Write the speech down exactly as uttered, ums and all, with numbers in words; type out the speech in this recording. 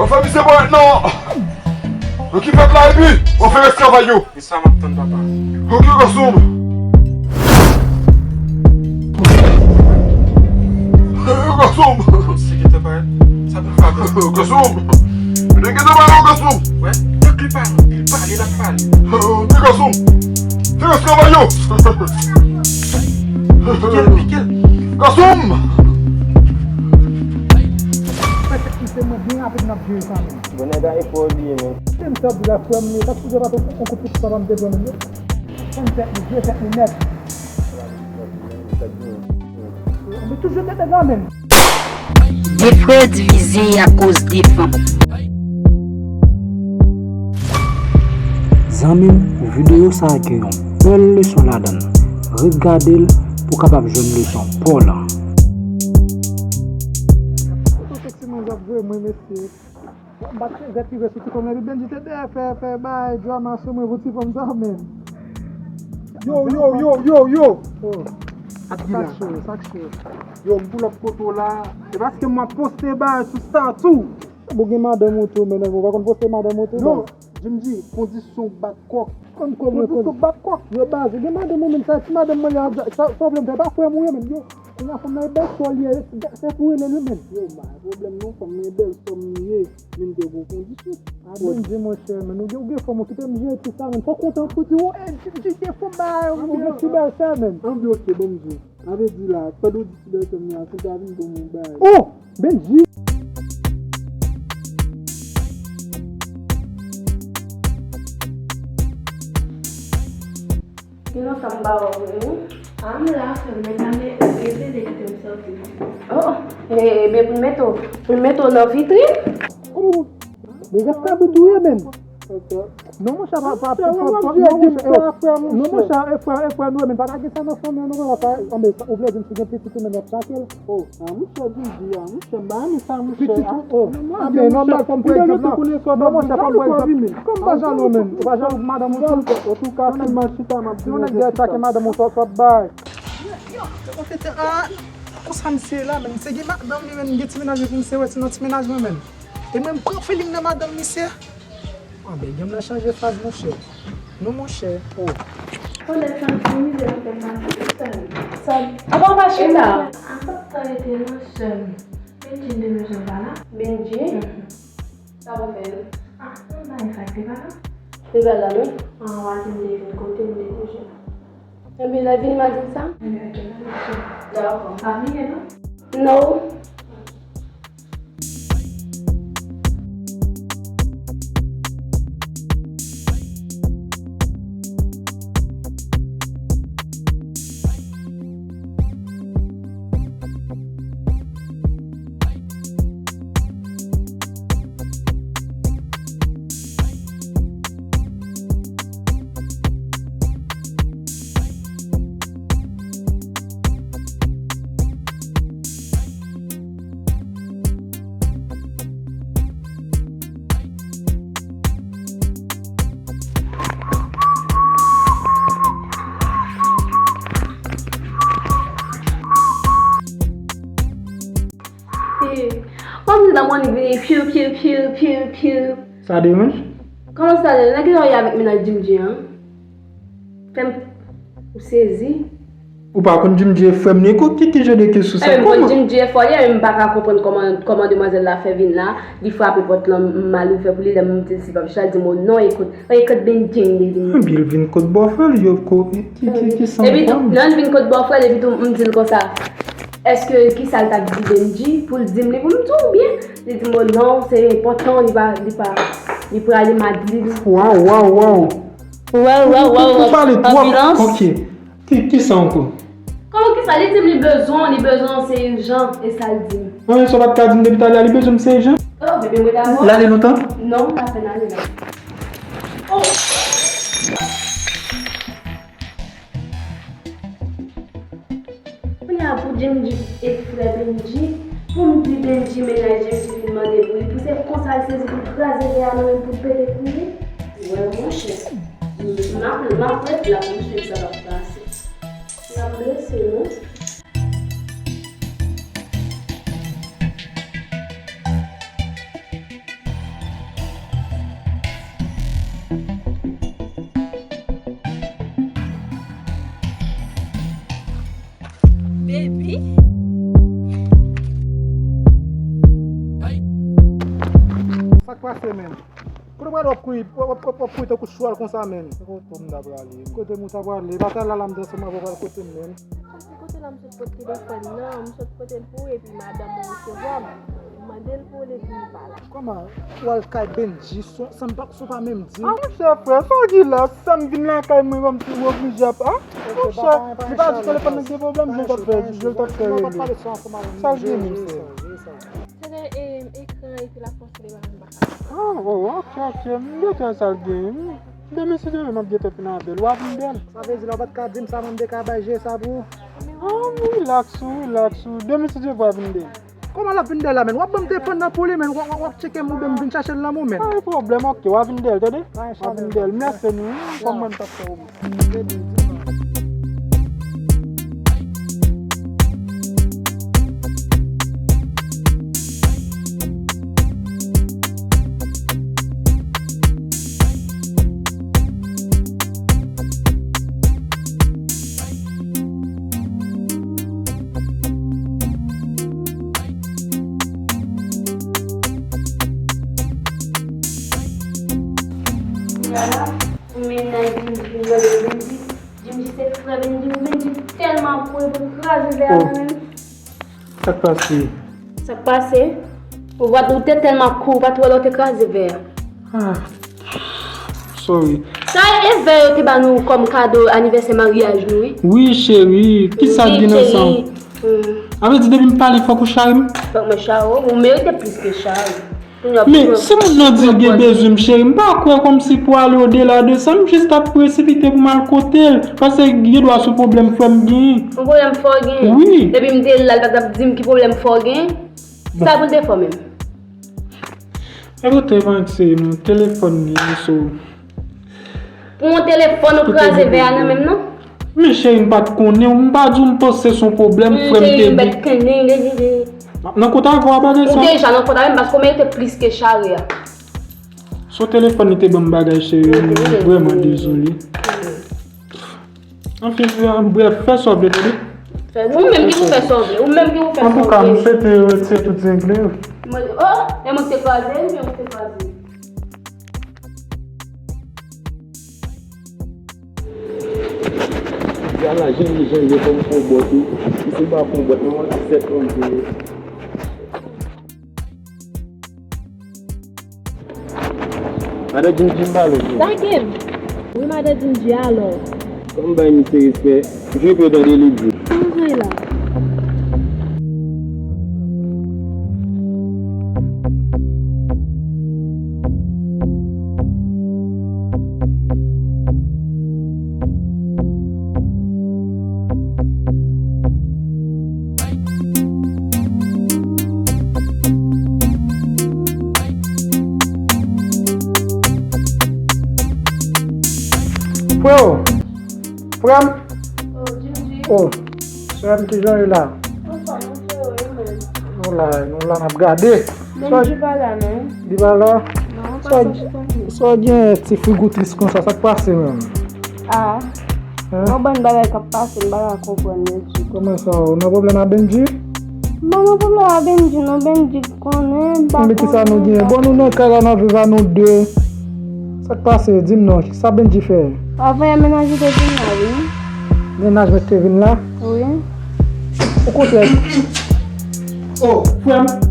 Fè misye parèt non. Yo ki fèt la epi w ap fè rès travay yo. E sa m ap tann, papa. Ok, gason. Gason. Sekretè parèt. Sa pou fè. Gason. Nèg ki te pale, gason. Wè, tank li pale, li pale, l ap pale. Ti gason. Fè rès travay yo. Pike l, pike l. Gason. Fè tèt misye mwen byen rapid, n ap jere sa menm. Bon, nèg a efò li ye menm. Se m t ap di la, frè m, li pa t sipoze bat yon, yon kout pik sa pa m te pran menm. Fann tèt li, jere tèt li nèt. Ann toujou tèt nèg la menm. De frè divize akoz de fanm. Zanmi m, videyo sa a gen yon bèl leson ladan l. Ret gade l pou w kapab jwenn leson pa w lan. Foto seksi mwen ap voye mwen, mesye. M pa t chèze rive sou ti fanm nan, epi Bendji te dèyè fè, fè bay drama sou mwen pou ti fanm sa menm. Yo, yo, yo, yo, yo. Oh. Sa k cho, sa k cho. Yo, m pou lòt kote w la. E paske m ap poste bay sou statut. Ou gen madanm ou tou, men ou pa konn poste madanm ou tou? Non, Jimji, kondisyon w bat kòk. Kondisyon w bat kòk. Yo, baz, ou gen madanm ou menm, sa ti madanm mwen la, sa, sa w vle m fè, pa frè m ou ye menm, yo. Kounye a fanm nan e bèl sè l ye, se pou rele l wi menm. Yo, ba pwoblèm non, fanm nan e bèl sè m li ye, men m te gon kondisyon. A Bendji monchè, men ou gen, ou gen fanm ou kite m jere ti sa, men fò kontan pou di w, e, ti, ti, ti fanm ba, ou gen ti bèl sè, men. Anbyen, oke, ban m di w. Sa vle di la, pandan w di ti bèl sè m nan, si w ta vin pou mwen bay. Oh! Bendji! Gen lontan m pa wè w vre wi. A, m la, frè m, men ta men rete de kite m sòti. Oh, e, ebyen pou n mete w, pou n mete w nan vitrin. Kòman pou, men rès kabrit ou ye, menm. Non, monchè, pa, pa, pa, non, monchè, e, non, monchè, e frè, e frè nou, men pa ka gen sa nan fanmi an, non, papa, anben, ou vle di m si gen pitit ou menm, y ap trake l? Oh, a, monchè, di m di a, monchè, m pa renmen sa, monchè. Pitit ou, oh. Anben, nòmal, fò m pran egzanp la. Non, monchè, fò m pran egzanp. Kòm m pa jalou, menm. Ou pa jalou pou madanm ou tou? Antouka, si m al chita, m ap di yon nèg dèyè trake madanm ou, sa w ap bay. Yo, yo, yo, konsa misye la, menm, misye gen madanm li, menm, gen ti mennaj li pou misye wè, se nan ti mennaj mwen, menm. E mwen, m pran feeling nan madanm misye. Anben, gen m nan chanje faz, monchè. Non, monchè. Oh. Konnen fanm sou mizè nan fè mache, sa li. Sa li. Apa w pa chita? Apa w pa rete non, sè m. Bendji, m te bezwen w pa la. Bendji? Mhm. Sa pou fè l? Ah, m pa gen sa ki te pa la. Li pa la, non? Ah, w a di m te vin kote m te toujou. Ebyen, lè vini, m a di l sa? Ebyen, ok, m a di l sa. Dakò. Pa bliye, non? Non. Kòm si nan mwen li vini pyou, pyou, pyou, pyou, pyou. Sa deranje? Kòman sa deranje? Nan kilè w ye avèk mennaj Jimji an? Fè m, ou sezi. Ou pa konn Jimji e frè m li, ki, ki, ki jan de kesyon sa? Ebyen, m konn Jimji e frè li, men m pa ka konprann kòman, kòman demwazèl la fè vin la, li frape pòt lan, m al ouvè pou li, lè m di l si l p ap chita, l di m, o non, ekout, An, e kot Bendji m te vin. Epi l vin kot bòfrè l, yo, ko, ki, ki, ki sann fanm. Epi tou, lè l vin kot bòfrè l, epi tou, m di l konsa, èske, kisa l t ap di Bendji, pou l di m li pou m di w, oubyen li di m, o non, se enpòtan, li pa, li pa, li prale Madrid. Waw, waw, waw. Waw, waw, waw, waw. Ou, ou pale twòp. Anbilans. Ok. Ki, kisa ankò? Kòman kisa? Li di m li bezwen w, li bezwen w, se ijan, e sa l di m. An, sa w pa t ka di m depi talè a, li bezwen m, se ijan? Oh, bebe, mwen dakò. L ale lontan? Non, m pa fè n ale la. Oh! Kounye a pou Jimji e frè Bendji, pou m di Bendji, mennaj Jimji vin mande pou li, pou se konsa l sezi pou l kraze vè a nan men m pou l pete kouri? Wè, monchè. M ap, m ap ret la pou m swiv sa k ap pase. N ap blese, non? Pase, men. Kote w prale w ap kouri, w ap, w ap, w ap kouri tankou chwal konsa, men? Kote m ta prale, men? Kote m ou ta prale? E pa talè la m te ansanm avè w pral kote m, men? Kote la m sot pot telefòn nan, m sot pote l pou ou, epi madanm mwen resevwa m. M mande l pou ou, l di m pa la. Kòman? W al kay Bendji, se, se pa, se pa menm di. Ah, monchè, frè, sa w di la, sa m vin lakay mwen, kòmsi w oblije ap, ah, monchè, li pa di telefòn nan gen pwoblèm, jan l t ap fè, jan l t ap fè rele. Sa l gen menm, sè? Se gen, em, ekran epi l ap fè yon seri de bagay m pa ka. Ah, oh, ok, ok, m gentan sa l gen. Demen si Dye vle, m ap gentan fin avè l. W a vin bèl. Sa vle di la, w pa t ka di m sa, mwen m te ka bay je sa pou ou? Ah, rilaks ou, rilaks ou. Demen si Dye vle, w a vin bèl. Kòman l ap vin bèl la, menn? W ap ban m telefòn nan pou li, menn. W, w, w ap tcheke m oubyen m vin chache l nan men w, menn. Pa gen pwoblèm, ok. W a vin bèl, tande? Pa gen pwoblèm. M lese nou, wi, kòm mwen m t ap fè ou. Kounye a la, pou mennaj Bendji vin mande Bendji, Bendji se frè Bendji, Bendji tèlman kouri pou l kraze vè a nan men l. Sa k pase? Sa k pase? Ou pa, ou te tèlman kouri, ou pa t wè lè w te kraze vè a. Ah, sorry. Sa e vè yo te ba nou kòm kado anivèsè maryaj nou, wi. Wi, cheri, kisa k gen nan sa? Wi, cheri. Hmm. Sa vle di depi m pale fòk ou chare m? Fòk mwen chare w, ou merite plis ke chare. Men, si moun nan di l gen bezwen m, cheri, m pa kwè kòmsi pou ale odela de sa, m jis t ap presipite pou m al kote l, paske gen dwa se yon pwoblèm fò m genyen. Yon pwoblèm fò w genyen? Wi. Depi m te la, l pa t ap di m ki pwoblèm fò w genyen? Bon. Sa pou l te fè w menm? Ekoute, m a di se yon telefòn li, so. Pou yon telefòn ou kraze vè a nan men m, non? Men cheri, m pa t konnen, m pa di w m panse se yon pwoblèm frè m te gen. M ap nan kont avè w a bagay sa. Ou deja nan kont avè m paske w merite plis ke chare a. Se yon telefòn li te ban m bagay, cheri, m vrèman dezole. Anfen, brèf, fè sa w vle, tande. Ou menm ki pou fè sa w vle, ou menm ki pou fè sa w vle. Antouka, m swete yo retire tout zengle yo. Oh, e mwen ki te kraze, e mwen ki te kraze. Gala, jan li, jan li, fò m pran bòt wi. Si se pa pran bòt, non, se sèt onz. Madan Djindji m pale wi. Sa gen? Wi, madan Djindji, alò. Fò m bay misye respè. Jwe pou yo tande li di. Sa w jwe la? Freo, frè m. Oh, Djindji. Oh, sè m, kijan w ye la? Anfòm, wi, freo, e menm? Nou la, nou la, n ap gade. Bendji pa la, non. Li pa la? Non, pa la. Sa w gen ti frigoutris konsa, sa k pase menm? Ah. Hein? Yon bann bagay k ap pase, m pa ka konprann yo ditou. Kòman sa, ou nan pwoblèm ak Bendji? M pa nan pwoblèm ak Bendji, non, Bendji konnen, m pa konnen. Men kisa nou gen? Bon, nou nan kay la, n ap viv a nou de. Sa k pase? Di m non, kisa Bendji fè? Avan yè mennaj ou te vin la, wi. Mennaj mwen te vin la? Wi. Okontrè. Oh, frè m.